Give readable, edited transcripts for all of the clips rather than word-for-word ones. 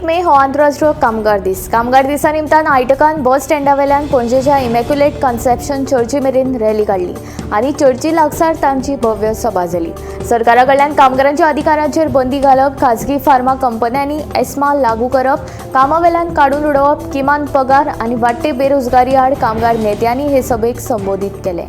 1 मे हो आंतरराष्ट्रीय कामगार दीस. कामगार दिसा निमतान आयटकान बस स्टँडा वेल्यान पणजेच्या इमॅक्युलेट कन्सेप्शन चर्ची मेरेन रॅली काडली आनी चर्ची लागसार तांची भव्य सभा जाली. सरकारा कडल्यान कामगारांच्या अधिकारांचेर बंदी घालप, खाजगी फार्मा कंपन्यांनी एस्मा लागू करप, कामा वेल्यान काडून उडोवप, किमान पगार आनी वाडटे बेरोजगारी आड कामगार नेत्यांनी हे सभेक संबोधीत केलें.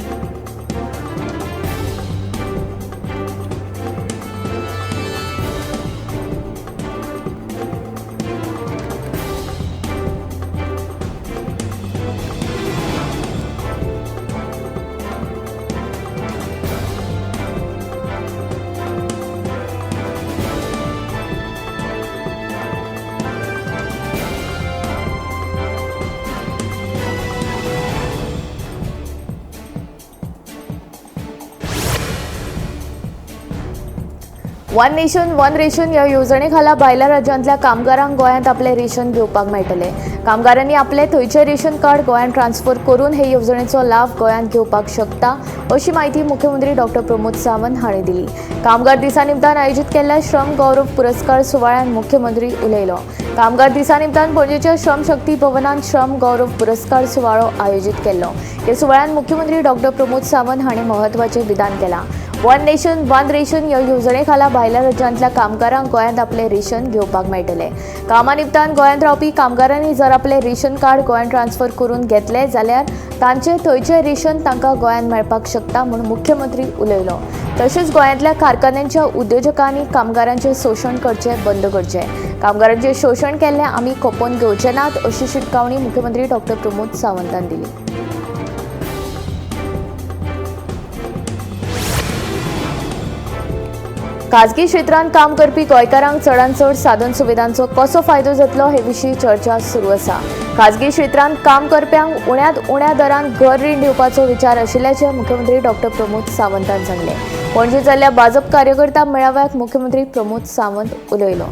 वन नेशन वन रेशन ह्या येवजणे खाला भायल्या राज्यांतल्या कामगारांक गोंयांत आपलें रेशन घेवपाक मेळटलें. कामगारांनी आपलें थंयचें रेशन कार्ड गोंयांत ट्रान्सफर करून हे येवजणेचो लाव गोंयांत घेवपाक शकता, अशी म्हायती मुख्यमंत्री डॉक्टर प्रमोद सावंत हांणी दिली. कामगार दिसा निमतान आयोजीत केल्ल्या श्रम गौरव पुरस्कार सुवाळ्यांत मुख्यमंत्री उलयलो. कामगार दिसा निमतान पणजेच्या श्रम शक्ती भवनांत श्रम गौरव पुरस्कार सुवाळो आयोजीत केल्लो. ह्या सुवाळ्यांत मुख्यमंत्री डॉक्टर प्रमोद सावंत हांणी म्हत्वाचें विधान केलां. वन नेशन वन रेशन ह्या येवजणे खाला भायल्या राज्यांतल्या कामगारांक गोंयांत आपलें रेशन घेवपाक मेळटलें. कामा निमतान गोंयांत रावपी कामगारांनी जर आपलें रेशन कार्ड गोंयांत ट्रान्सफर करून घेतलें जाल्यार तांचें थंयचें रेशन तांकां गोंयांत मेळपाक शकता म्हूण मुख्यमंत्री उलयलो. तशेंच गोंयांतल्या कारखान्यांच्या उद्योजकांनी कामगारांचें शोशण करचें बंद करचें. कामगारांचें शोशण केल्लें आमी खपोवन घेवचे नात, अशी शिटकावणी मुख्यमंत्री डॉक्टर प्रमोद सावंतान दिली. खाजगी क्षेत्रांत काम करपी गोंयकारांक चडांत चड साधन सुविधांचो कसो फायदो जातलो हे विशीं चर्चा सुरू आसा. खाजगी क्षेत्रांत काम करप्यांक उण्यांत उण्या दरान घर रीण दिवपाचो विचार आशिल्ल्याचें मुख्यमंत्री डॉक्टर प्रमोद सावंतान सांगलें. पणजे जाल्ल्या भाजप कार्यकर्ता मेळाव्याक मुख्यमंत्री प्रमोद सावंत उलयलो.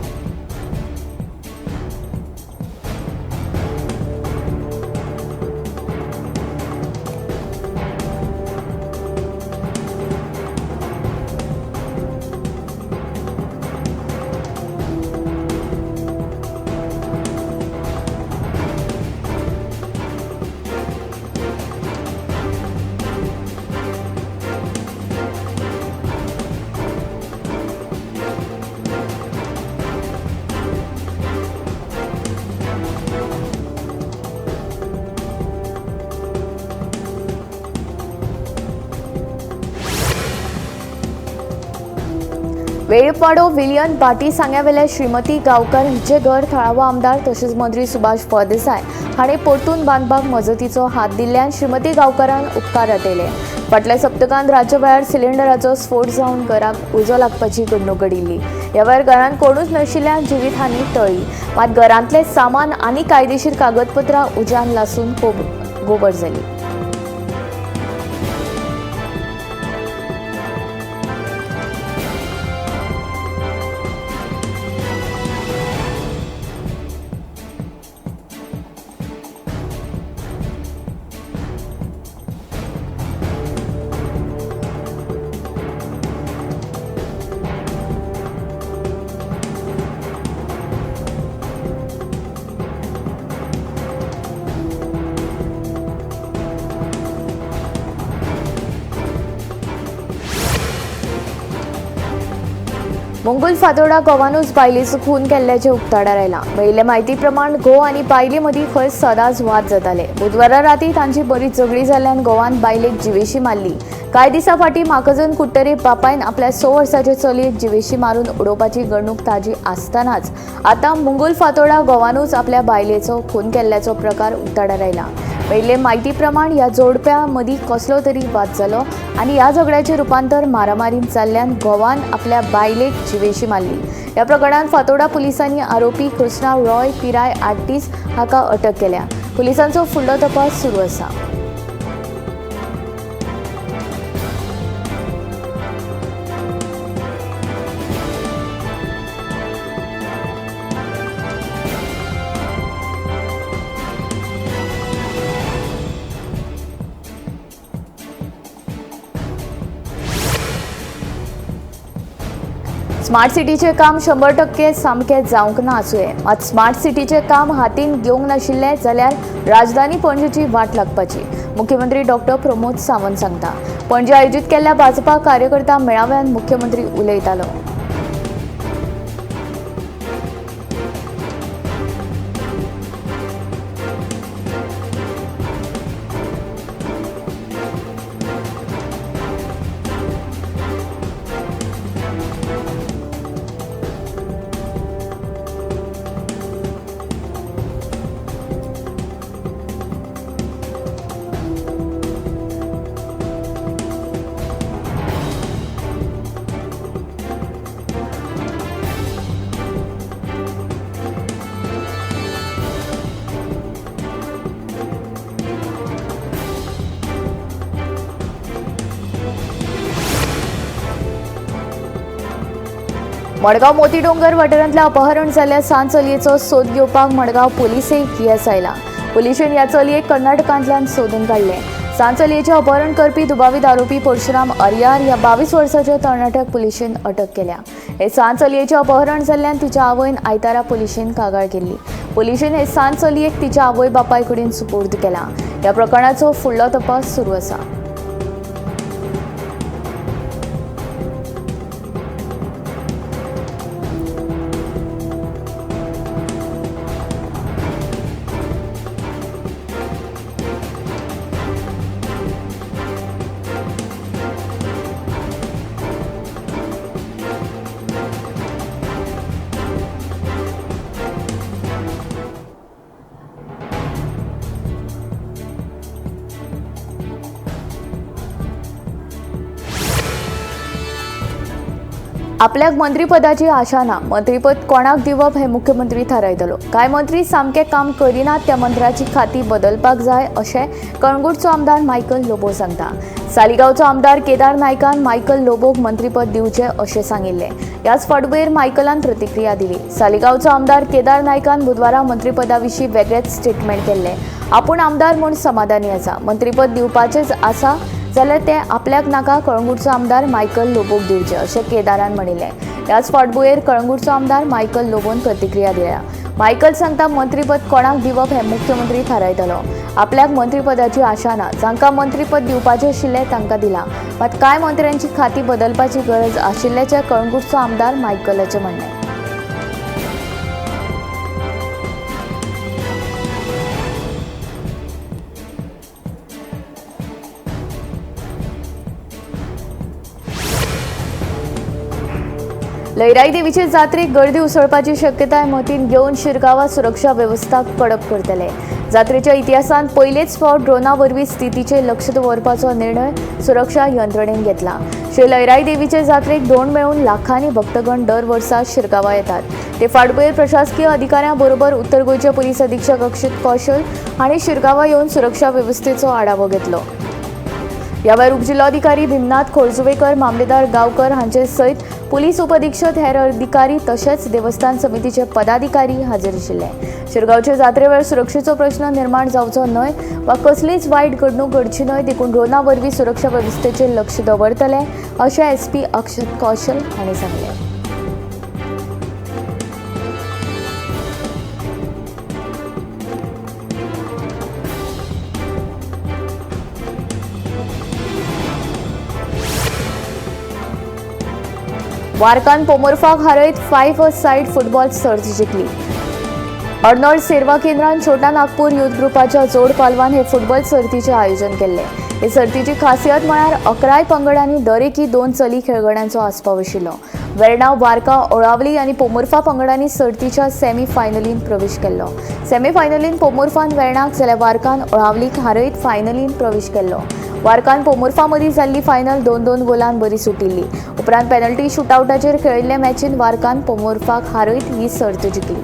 वेळीपवाडो विलियन भाटी सांग्यावेल्या श्रीमती गांवकर हिचें घर थळावो आमदार तशेंच मंत्री सुभाष फळदेसाय हांणी परतून बांदपाक मजतीचो हात दिल्ल्यान श्रीमती गांवकरान उपकार आटयले. फाटल्या सप्तकांत रातच्या वेळार सिलिंडराचो स्फोट जावन घराक उजो लागपाची घडणूक घडिल्ली. ह्या वेळार घरांत कोणूच नाशिल्ल्यान जिवीतहानी टळ्ळी. मात घरांतलें सामान आनी कायदेशीर कागदपत्रां उज्यान लासून गोबर जाली. मंगूल फातोर्डा घोवानूच बायलेचो खून केल्ल्याचें उक्ताडार आयलां. मेळिल्ले म्हायती प्रमाण घोव आनी बायले मदीं खंय सदांच वाद जाताले. बुधवारा राती तांची बरीच झगडीं जाल्ल्यान घोवान बायलेक जिवेशी मारली. कांय दिसां फाटीं म्हाकजन कुट्टरे बापायन आपल्या 6 वर्साचे चलयेक जिवेशी मारून उडोवपाची घडणूक ताजी आसतनाच आतां मंगूल फातोर्डा घोवानूच आपल्या बायलेचो खून केल्ल्याचो प्रकार उक्ताडार आयला. मेळिल्ले म्हायती प्रमाण ह्या जोडप्या मदीं कसलो तरी वाद जालो आनी ह्या झगड्याचें रुपांतर मारामारींत जाल्ल्यान घोवान आपल्या बायलेक जिवेशी मारली. ह्या प्रकरणांत फातोर्डा पुलिसांनी आरोपी कृष्णा रॉय पिराय 38 हाका अटक केल्या. पुलिसांचो फुडलो तपास सुरू आसा. स्मार्ट सिटीचें काम 100% सामकें जावंक ना आसुये, मात स्मार्ट सिटीचें काम हातीन घेवंक नाशिल्लें जाल्यार राजधानी पणजेची वाट लागपाची, मुख्यमंत्री डॉक्टर प्रमोद सावंत सांगता. पणजे आयोजीत केल्ल्या भाजपा कार्यकर्ता मेळाव्यान मुख्यमंत्री उलयतालो. मडगांव मोतीडोंगर वाठारांतल्या अपहरण जाल्ल्या 7 चलयेचो सोद घेवपाक मडगांव पुलिसेक येस आयला. पुलिशेन ह्या चलयेक कर्नाटकांतल्यान सोदून काडलें. 7 चलयेचें अपहरण करपी दुबावीत आरोपी परशुराम अर्यार ह्या 22 वर्साच्या तरणाट्याक पुलिशेन अटक केल्या. हे 7 चलयेचें अपहरण जाल्ल्यान तिच्या आवयन आयतारा पुलिशेन कागाळ केल्ली. पुलिशेन हे 7 चलयेक तिच्या आवय बापाय कडेन सुपूर्द केला. ह्या प्रकरणाचो फुडलो तपास सुरू आसा. आपल्याक मंत्रीपदाची आशा ना, मंत्रीपद कोणाक दिवप हे मुख्यमंत्री थारायतलो. कांय मंत्री सामकें काम करिनात त्या मंत्र्याची खाती बदलपाक जाय अशें कळंगूटचो आमदार मायकल लोबो सांगता. सालिगांवचो आमदार केदार नायकान मायकल लोबोक मंत्रीपद दिवचें अशें सांगिल्लें. ह्याच फाटभुंयेर मायकलान प्रतिक्रिया दिली. सालिगांवचो आमदार केदार नायकान बुधवारा मंत्रीपदा विशीं वेगळेच स्टेटमेंट केल्लें. आपूण आमदार म्हूण समाधानी आसा, मंत्रीपद दिवपाचेंच आसा जाल्यार ते आपल्याक नाका, कळंगूटचो आमदार मायकल लोबोक दिवचे अशें केदारान म्हणिल्लें. ह्याच फाटभुंयेर कळंगूटचो आमदार मायकल लोबोन प्रतिक्रिया दिल्या. मायकल सांगता, मंत्रीपद कोणाक दिवप हें मुख्यमंत्री थारायतलो. आपल्याक मंत्रीपदाची आशा ना, जांकां मंत्रीपद दिवपाचें आशिल्लें तांकां दिलां, मात कांय मंत्र्यांची खाती बदलपाची गरज आशिल्ल्याचें कळंगूटचो आमदार मायकलाचें म्हणणें. लैराई देवीचे जात्रेक गर्दी उसळपाची शक्यताय मतीन घेवन शिरगांवां सुरक्षा वेवस्था कडक करतले. जात्रेच्या इतिहासांत पयलेच फावट ड्रोना वरवीं स्थितीचेर लक्ष दवरपाचो निर्णय सुरक्षा यंत्रणेन घेतला. श्री लैराई देवीचे जात्रेक धोंड मेळून लाखांनी भक्तगण दर वर्सा शिरगांवां येतात. ते फाटभुंयेर प्रशासकीय अधिकाऱ्यां बरोबर उत्तर गोंयचे पुलीस अधीक्षक अक्षित कौशल हांणी शिरगांवां येवन सुरक्षा वेवस्थेचो आढावो घेतलो. ह्या वेळार उपजिल्लोधिकारी भीमनाथ खोर्जुवेकर, मामलेदार गांवकर हांचे सयत पुलीस उपअधीक्षक, हेर अधिकारी तशेंच देवस्थान समितीचे पदाधिकारी हाजीर आशिल्ले. शिरगांवचे जात्रे वेळार सुरक्षेचो प्रश्न निर्माण जावचो न्हय वा कसलीच वायट घडणूक घडची न्हय देखून ड्रोना वरवीं सुरक्षा वेवस्थेचेर लक्ष दवरतले अशें एसपी अक्षत कौशल हांणी सांगलें. वारकान पोमोर्फाक हारयत 5-a-side football सर्त जिखली. अर्नोल्ड सेवा केंद्रान छोटा नागपूर युथ ग्रुपाच्या जोड पालवान हे फुटबॉल सर्तीचें आयोजन केल्लें. हे सर्तीची खासियत म्हळ्यार 11 पंगडांनी दरेकी 2 चली खेळगड्यांचो आस्पाव आशिल्लो. वेर्णा, वारका, ओळावली आनी पोमोर्फा पंगडांनी सर्तीच्या सेमी फायनलीन प्रवेश केल्लो. सेमी फायनलीन पोमोर्फान वेर्णाक जाल्यार वारकान ओळावलीक हारयत फायनलीन प्रवेश केल्लो. वारकान पोमोर्फा मदीं जाल्ली फायनल 2-2 गोलान बरी सुटिल्ली. उपरांत पेनल्टी शुटआवटाचेर खेळिल्ले मॅचीन वारकान पोमोर्फाक हारयत ही सर्त जिखली.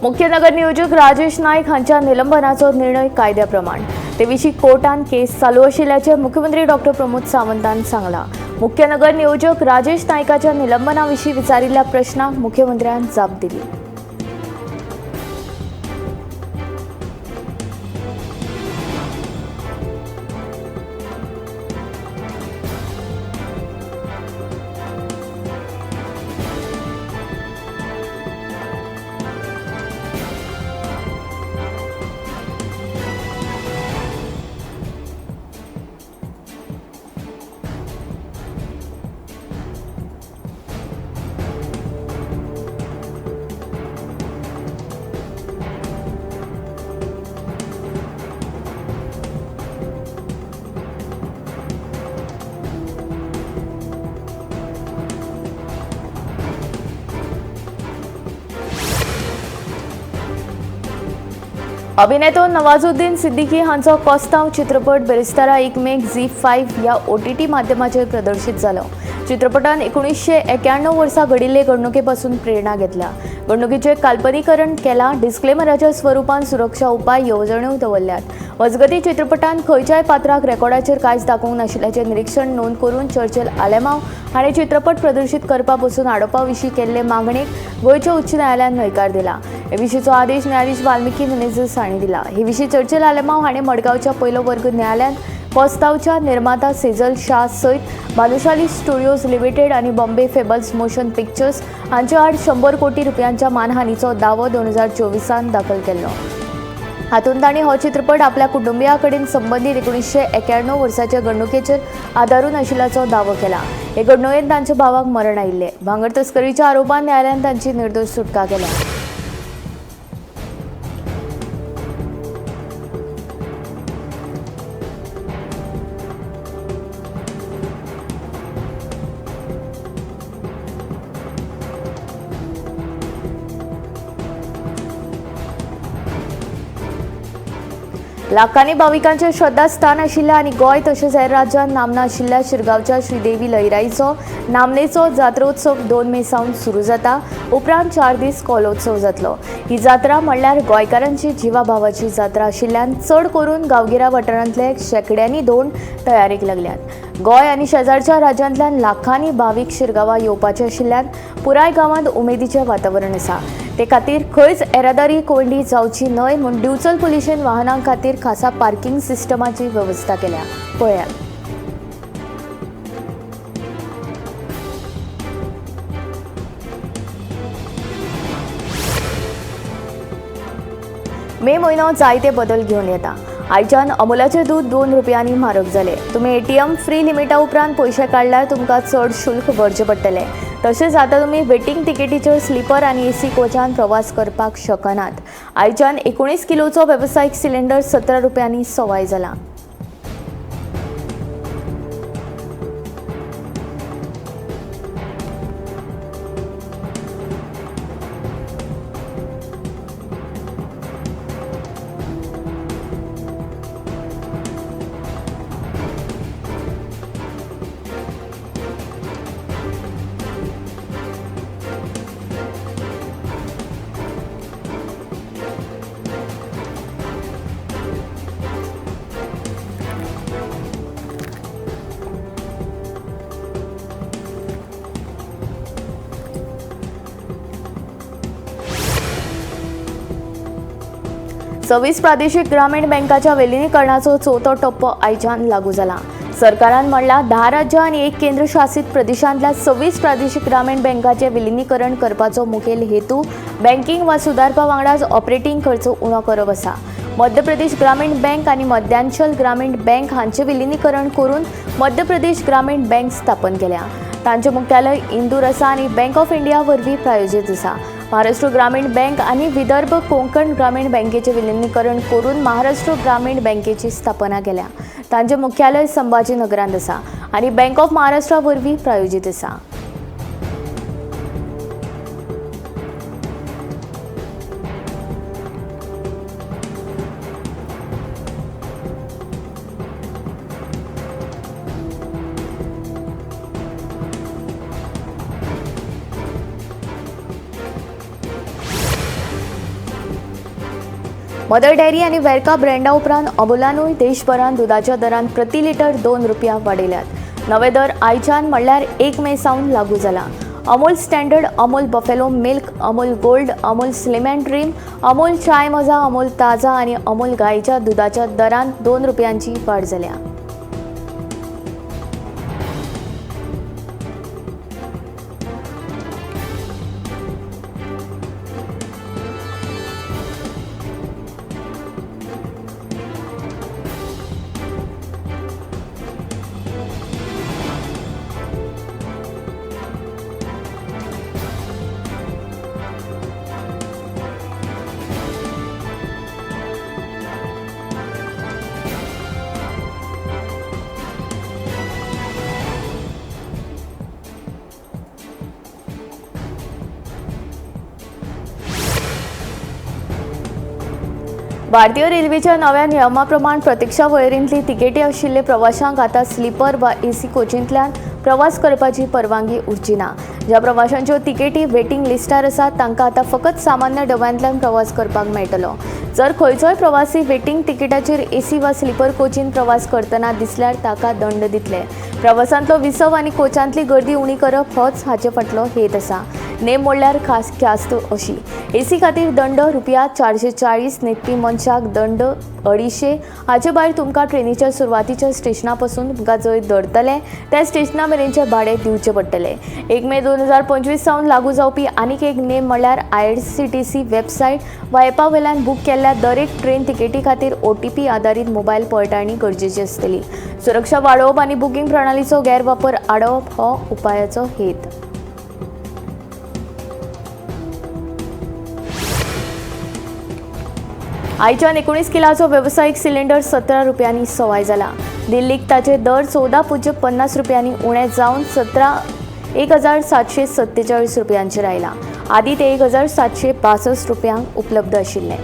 मुख्य नगरनियोजक राजेश नायक हांच्या निलंबनाचो निर्णय कायद्या प्रमाण. ते विशीं कोर्टान केस चालू आशिल्ल्याचें मुख्यमंत्री डॉक्टर प्रमोद सावंतान सांगलां. मुख्य नगरनियोजक राजेश नायकाच्या निलंबना विशीं विचारिल्ल्या प्रश्नाक मुख्यमंत्र्यान जाप दिली. अभिनेतो नवाजुद्दीन सिद्दीकी हांचो कोस्तांव चित्रपट बेरेस्तारा 1 मेक झी5 ह्या ओटीटी माध्यमाचेर प्रदर्शीत जालो. चित्रपटान 1991 वर्सा घडिल्ले घडणुके पासून प्रेरणा घेतल्या. घडणुकीचें काल्पनीकरण केलां. डिस्क्लेमराच्या स्वरुपान सुरक्षा उपाय येवजण्यो दवरल्यात. मजगतीं चित्रपटान खंयच्याय पात्राक रेकॉर्डाचेर कांयच दाखोवंक नाशिल्ल्याचें निरीक्षण नोंद करून चर्चिल आलेमांव हाणें चित्रपट प्रदर्शीत करपा पसून आडोवपा विशीं केल्ले मागणेक गोंयच्या उच्च न्यायालयान न्हयकार दिला. हे विशींचो आदेश न्यायाधीश वाल्मिकी मिनेझीस हांणी दिला. हे विशीं चर्चिल आलेमांव हाणें मडगांवच्या पयलो वर्ग न्यायालयांत कोस्तांवच्या निर्माता सेजल शाह सयत भानुशाली स्टुडियोज लिमिटेड आनी बॉम्बे फेबल्स मोशन पिक्चर्स हांचे आड 100 कोटी रुपयांच्या मानहानीचो दावो 2024 दाखल केल्लो. हातूंत तांणी हो चित्रपट आपल्या कुटुंबिया कडेन संबंदीत 1991 वर्साच्या घडणुकेचेर आदारून आशिल्ल्याचो दावो केला. हे घडणुकेंत तांच्या भावाक मरण आयिल्लें. भांगर तस्करीच्या आरोपान न्यायालयान तांची निर्दोश सुटका केल्या. लाखांनी भाविकांचें श्रद्धास्थान आशिल्ल्या आनी गोंय तशेंच हेर राज्यांत नामना आशिल्ल्या शिरगांवच्या श्रीदेवी लयराईचो नामनेचो जात्रोत्सव 2 मे सावन सुरू जाता. उपरांत 4 दीस कोलोत्सव जातलो. ही जात्रा म्हणल्यार गोंयकारांची जिवाभावाची जात्रा आशिल्ल्यान चड करून गांवगिऱ्या वाठारांतले शेंकड्यांनी धोंड तयारेक लागल्यात. गोंय आनी शेजारच्या राज्यांतल्यान लाखांनी भावीक शिरगांवा येवपाचे आशिल्ल्यान पुराय गांवांत उमेदीचें वातावरण आसा. ते खातीर खंयच येरादारी कोंयडी जावची न्हय म्हूण दिवचल पुलिशेन वाहनां खातीर खासा पार्किंग सिस्टमाची वेवस्था केल्या. पळयात. मे म्हयनो जायते बदल घेवन येता. आयच्यान अमुलाचें दूद 2 रुपयांनी म्हारग जालें. तुमी एटीएम फ्री लिमिटा उपरांत पयशे काडल्यार तुमकां चड शुल्क भरचें पडटलें. तशेंच आतां तुमी वेटिंग तिकेटीचेर स्लिपर आनी एसी कोचान प्रवास करपाक शकनात. आयच्यान 19 किलोचो वेवसायीक सिलिंडर 17 रुपयांनी सवाय जाला. सव्वीस प्रादेशिक ग्रामीण बँकाच्या विलिनीकरणाचो चवथो टप्पो आयच्यान लागू जाला. सरकारान म्हणलां 10 राज्यां आनी 1 केंद्रशासित प्रदेशांतल्या 26 प्रादेशिक ग्रामीण बँकाचें विलिनीकरण करपाचो मुखेल हेतू बँकिंग वा सुदारपा वांगडाच ऑपरेटिंग खर्च उणो करप आसा. मध्य प्रदेश ग्रामीण बँक आनी मध्यांचल ग्रामीण बँक हांचें विलिनीकरण करून मध्य प्रदेश ग्रामीण बँक स्थापन केल्या. तांचें मुख्यालय इंदूर आसा आनी बँक ऑफ इंडिया वरवीं प्रायोजीत आसा. महाराष्ट्र ग्रामीण बँक आनी विदर्भ कोंकण ग्रामीण बँकेचें विलिनीकरण करून महाराष्ट्र ग्रामीण बँकेची स्थापना केल्या. तांचें मुख्यालय संभाजीनगरांत आसा आनी बँक ऑफ महाराष्ट्रा वरवीं प्रायोजीत आसा. मदर डेअरी आनी वेरका ब्रँडा उपरांत अमोलानूय देशभरांत दुदाच्या दरांत प्रति लिटर 2 रुपया वाडयल्यात. नवे दर आयच्यान म्हणल्यार 1 मे सावन लागू जाला. Amul standard, Amul buffalo milk, Amul gold, Amul slim and trim, Amul Chai Maja, Amul Taaza आनी अमूल गायच्या दुदाच्या दरांत 2 रुपयांची वाड जाल्या. भारतीय रेल्वेच्या नव्या नियमा प्रमाण प्रतिक्षा वळेरींतली तिकेटी आशिल्ले प्रवाशांक आतां स्लीपर वा एसी कोचींतल्यान प्रवास करपाची परवानगी उरची ना. ज्या प्रवाशांच्यो तिकेटी वेटिंग लिस्टार आसात तांकां आतां फकत सामान्य डब्यांतल्यान प्रवास करपाक मेळटलो. जर खंयचोय प्रवासी वेटिंग तिकेटाचेर एसी वा स्लीपर कोचीन प्रवास करतना दिसल्यार ताका दंड दितले. प्रवासांतलो विसव आनी कोचांतली गर्दी उणी करप होच हाचे फाटलो हेत आसा. नेम मोडल्यार खास ख्यास्त अशी. एसी खातीर दंड रुपया 440, न्हिदपी मनशाक दंड 250. हाचे भायर तुमकां ट्रेनीच्या सुरवातीच्या स्टेशना पसून तुमकां जंय धरतले त्या स्टेशना मेरेनचें भाडें दिवचें पडटलें. 1 मे 2025 सावन लागू जावपी आनीक एक नेम म्हणल्यार IRCTC website वा एपा वयल्यान बूक केल्ल्या दरेक ट्रेन तिकेटी खातीर OTP आदारीत मोबायल पळटाणी गरजेची आसतली. सुरक्षा वाडोवप आनी बुकींग प्रणालीचो गैरवापर आडोवप हो उपायाचो हेत. आयच्यान 19 किलाचो वेवसायीक सिलिंडर 17 रुपयांनी सवाय जाला. दिल्लीक ताचे दर 14.50 रुपयांनी उणे जावन 17,747 रुपयांचेर आयला. आदी ते 1,762 रुपयांक उपलब्ध आशिल्ले.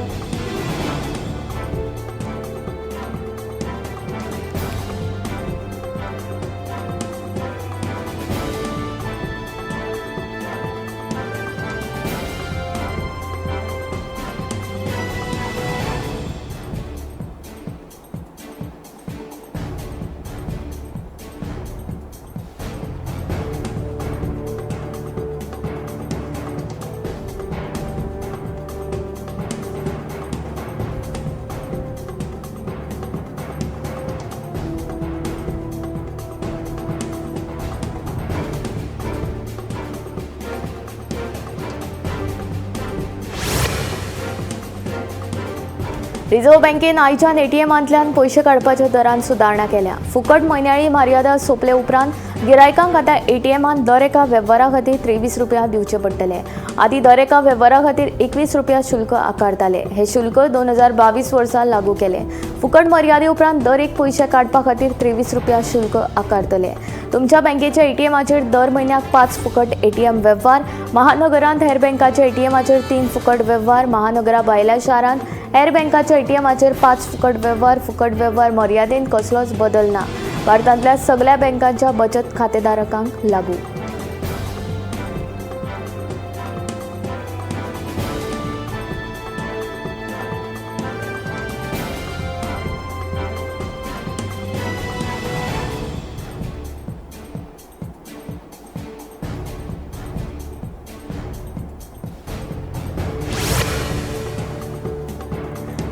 रिझर्व्ह बँकेन आयच्यान एटीएमांतल्यान पयशे काडपाच्या दरांत सुदारणा केल्या. फुकट म्हयन्याळी मर्यादा सोंपले उपरांत गिरायकांक आतां एटीएमांत दर एका वेव्हारा खातीर 23 रुपया दिवचे पडटले. आदी दर एका वेव्हारा खातीर 21 रुपया शुल्क आकारताले. हे शुल्क 2022 वर्सा लागू केले. फुकट मर्यादे उपरांत दर एक पयशे काडपा खातीर 23 रुपया शुल्क आकारतले. तुमच्या बँकेच्या एटीएमाचेर दर म्हयन्याक 5 फुकट एटीएम वेव्हार, महानगरांत हेर बँकाच्या एटीएमाचेर 3 फुकट वेव्हार, महानगरा भायल्या शारांत हेर बँकाच्या एटीएमाचेर 5 फुकट वेव्हार. फुकट वेव्हार मर्यादेंत कसलोच बदल ना. भारतांतल्या सगळ्या बँकांच्या बचत खातेधारकांक लागू.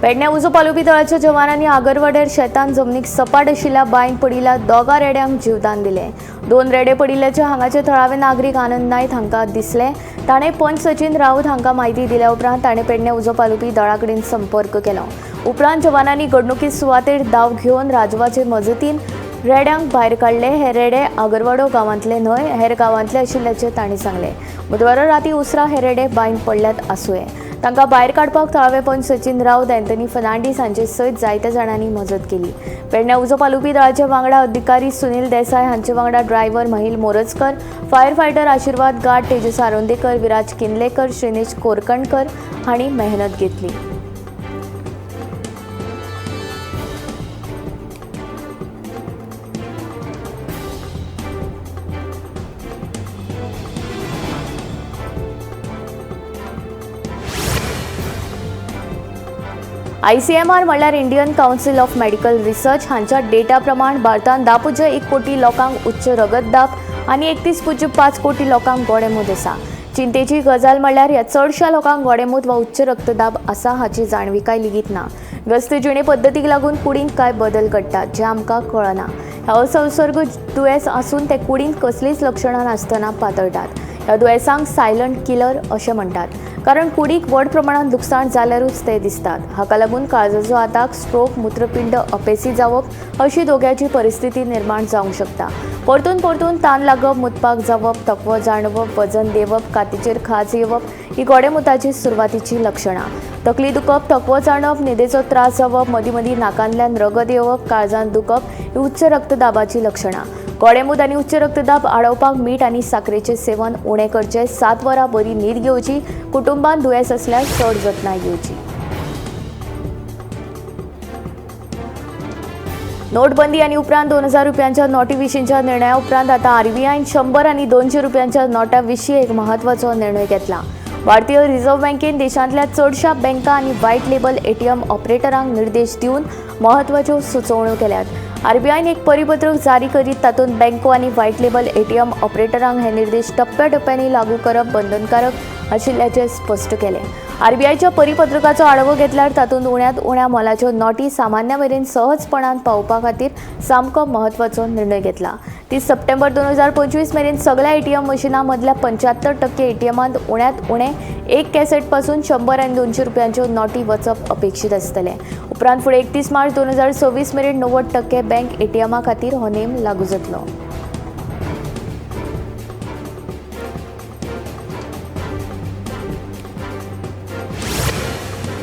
पेडण्या उजो पालोवपी दळाच्या जवानांनी आगरवाड्यार शेतान जमनीक सपाट आशिल्ल्या बांयत पडिल्ल्या 2 रेड्यांक जीवदान दिलें. 2 रेडे पडिल्ल्याचे हांगाचे थळावे नागरीक आनंद नायक हांकां दिसलें. ताणें पंच सचिन राऊत हांकां म्हायती दिल्या उपरांत ताणें पेडणे उजो पालोवपी दळा कडेन संपर्क केलो. उपरांत जवानांनी घडणुकी सुवातेर धांव घेवन राजवाचे मजतीन रेड्यांक भायर काडले. हे रेडे आगरवाडो गांवांतले न्हय, हेर गांवांतले आशिल्ल्याचें तांणी सांगलें. बुधवारा राती उसरां हे रेडे बांयत पडल्यात आसुये. तांकां भायर काडपाक थळावे पंच सचिन राऊत, अँथनी फर्नांडीस हांचे सयत जायत्या जाणांनी मजत केली. पेडण्या उजो पालोवपी दळाचे वांगडा अधिकारी सुनील देसाय हांचे वांगडा driver Mahil Morajkar, fire fighter Ashirwad Gad, Tejas Arondekar, Viraj Kinlekar, Shrinesh Korkankar हांणी मेहनत घेतली. आयसीएमआर म्हणल्यार Indian Council of Medical Research हांच्या डेटा प्रमाण भारतांत 10.1 कोटी लोकांक उच्च रगतदाब आनी 31.5 कोटी लोकांक गोडेंमूत आसा. चिंतेची गजाल म्हणल्यार ह्या चडशा लोकांक गोडेंमूत वा उच्च रक्तदाब आसा हाची जाणविकाय लेगीत ना. व्यस्त जिणे पद्दतीक लागून कुडींत कांय बदल घडटात जे आमकां कळना. ह्या असंसर्ग दुयेंस आसून ते कुडींत कसलीच लक्षणां नासतना पातळटात. ह्या दुयेंसांक सायलंट किलर अशें म्हणटात, कारण कुडीक व्हड प्रमाणांत लुकसाण जाल्यारूच ते दिसतात. हाका लागून काळजाचो आताक, स्ट्रोक, मूत्रपिंड अपेसी जावप अशी धोक्याची परिस्थिती निर्माण जावंक शकता. परतून परतून तान लागप, मुतपाक जावप, थकवो जाणवप, वजन देंवप, कातीचेर खाज येवप ही गोडेमुताची सुरवातीची लक्षणां. तकली दुखप, थकवो जाणप, न्हिदेचो त्रास जावप, मदीं मदीं नाकांतल्यान रगत येवप, काळजांत दुखप ही उच्च रक्तदाबाची लक्षणां. गोडेंमूत आनी उच्च रक्तदाब आडोवपाक मीठ आनी साकरेचें सेवन उणें करचें, 7 वरां बरी न्हीद घेवची, कुटुंबांत दुयेंस आसल्यार चड जतनाय घेवची. नोटबंदी आनी उपरांत 2000 रुपयांच्या नोटी विशींच्या निर्णया उपरांत आतां आरबीआयन 100 आनी 200 रुपयांच्या नोटा विशीं एक म्हत्वाचो निर्णय घेतला. भारतीय रिझर्व्ह बँकेन देशांतल्या चडशा बँका आनी व्हायट लेबल एटीएम ऑपरेटरांक निर्देश दिवन म्हत्वाच्यो सुचोवण्यो केल्यात. आरबीआयन एक परिपत्रक जारी करीत तातूंत बँको आनी व्हायट लेबल एटीएम ऑपरेटरांक हे निर्देश टप्प्याटप्प्यांनी लागू करप बंधनकारक आशिल्ल्याचें स्पश्ट केलें. आरबीआयच्या परिपत्रकाचो आढावो घेतल्यार तातूंत उण्यांत उण्या मोलाच्यो नोटी सामान्या मेरेन सहजपणान पावोवपा खातीर सामको म्हत्वाचो निर्णय घेतला. 30 सप्टेंबर 2025 मेरेन सगळ्या एटीएम मशिनां मदल्या 75% एटीएमांत उण्यांत उणें एक कॅसेट पासून 100 आनी 200 रुपयांच्यो नोटी वचप अपेक्षीत आसतलें. उपरांत फुडें 31 मार्च 2026 मेरेन 90% बँक एटीएमा खातीर हो नेम लागू जातलो.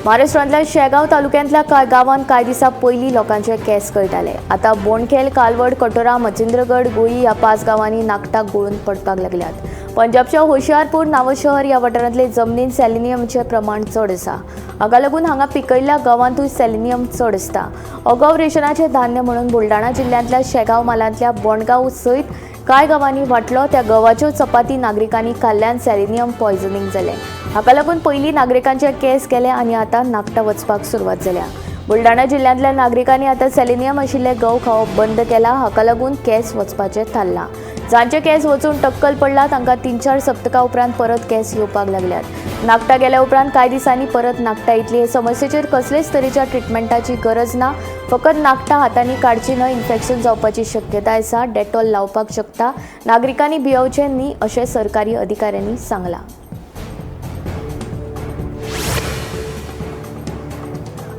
महाराष्ट्रांतल्या शेगांव तालुक्यांतल्या कांय गांवांत कांय दिसां पयलीं लोकांचे केंस कळटाले. आतां बोंडखेल, कालवड, कटोरा, मच्छिंद्रगड, गोई ह्या 5 गांवांनी नाकटां गळून पडपाक लागल्यात. पंजाबच्या होशियारपूर नावशहर ह्या वाठारांतले जमनीन सेलिनियमचें प्रमाण चड आसा. हाका लागून हांगा पिकयल्ल्या गांवांतूय सेलिनियम चड आसता. अगाव रेशनाचें धान्य म्हणून बुलढाणा जिल्ल्यांतल्या शेगांव म्हालांतल्या बोंडगांव सयत कांय गांवांनी वांटलो. त्या गंवाच्यो चपाती नागरिकांनी खाल्ल्यान सेलिनियम पॉयझनिंग जालें. हाका लागून पयलीं नागरिकांचे केंस गेले आनी आतां नाकटां वचपाक सुरवात जाल्या. बुलढाणा जिल्ल्यांतल्या नागरिकांनी आतां सेलिनियम आशिल्ले गंव खावप बंद केला. हाका लागून केंस वचपाचें थारलां. जांचे केंस वचून टक्कल पडला तांकां 3-4 सप्तकां उपरांत परत केंस येवपाक लागल्यात. नाकटां गेल्या उपरांत कांय दिसांनी परत नाकटां येतली. हे समस्येचेर कसलेच तरेच्या ट्रिटमेंटाची गरज ना. फकत नाकटां हातांनी काडची न्हय, इन्फेक्शन जावपाची शक्यताय आसा. डेटॉल लावपाक शकता. नागरिकांनी भियोवचें न्ही अशें सरकारी अधिकाऱ्यांनी सांगलां.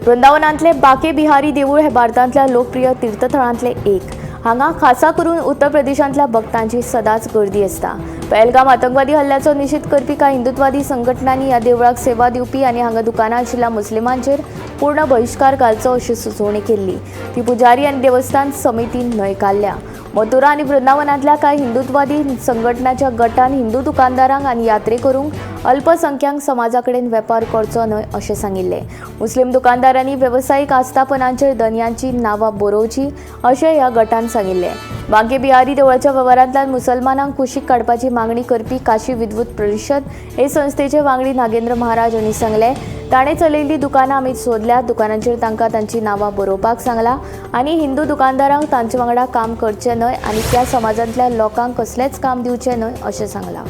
वृंदावनांतले बाके बिहारी देवूळ हे भारतांतल्या लोकप्रिय तीर्थथळांतले एक. हांगा खासा करून उत्तर प्रदेशांतल्या भक्तांची सदांच गर्दी आसता. पहलगाम आतंकवादी हल्ल्याचो निशेध करपी कांय हिंदुत्वादी संघटनांनी ह्या देवळाक सेवा दिवपी आनी हांगा दुकानां आशिल्ल्या मुस्लिमांचेर पूर्ण बहिश्कार घालचो अशी सुचोवणी केल्ली. ती पुजारी आनी देवस्थान समितीन न्हयकारल्या. मथुरा आनी वृंदावनांतल्या कांय हिंदुत्वादी संघटनाच्या गटान हिंदू दुकानदारांक आनी यात्रेकरूंक अल्पसंख्याक समाजा कडेन वेपार करचो न्हय अशें सांगिल्लें. मुस्लीम दुकानदारांनी वेवसायीक आस्थापनांचेर धनयांची नांवां बरोवची अशें ह्या गटान सांगिल्लें. बांके बिहारी देवळाच्या वेव्हारांतल्यान मुसलमानांक कुशीक काडपाची मागणी करपी काशी विद्वत परिशद हे संस्थेचे वांगडी नागेंद्र महाराज हांणी सांगलें, ताणें चलयल्लीं दुकानां आमी सोदल्यात. दुकानांचेर तांकां तांची नांवां बरोवपाक सांगलां आनी हिंदू दुकानदारांक तांचे वांगडा काम करचें न्हय आनी त्या समाजांतल्या लोकांक कसलेंच काम दिवचें न्हय अशें सांगलां.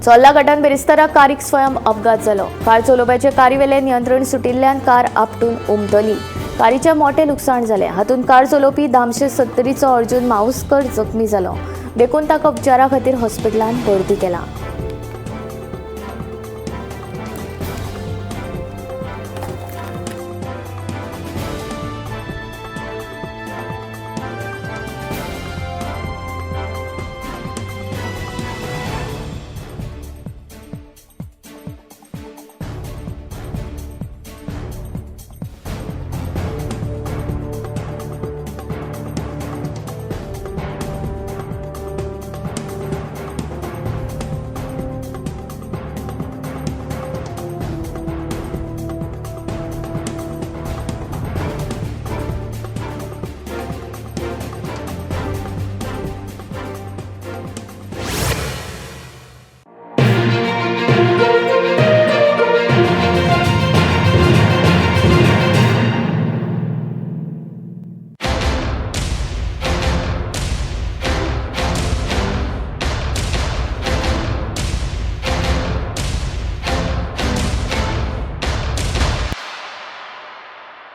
चोर्ला गटान बिरेस्तारा कारीक स्वयं अपघात जालो. कार चलोवप्याचे कारी वेलें नियंत्रण सुटिल्ल्यान कार आपटून उमथली. कारीचें मोटें लुकसाण जालें. हातूंत कार चलोवपी दामशे 70चो अर्जुन माऊसकर जखमी जालो. देखून ताका उपचारा खातीर हॉस्पिटलांत भरती केला.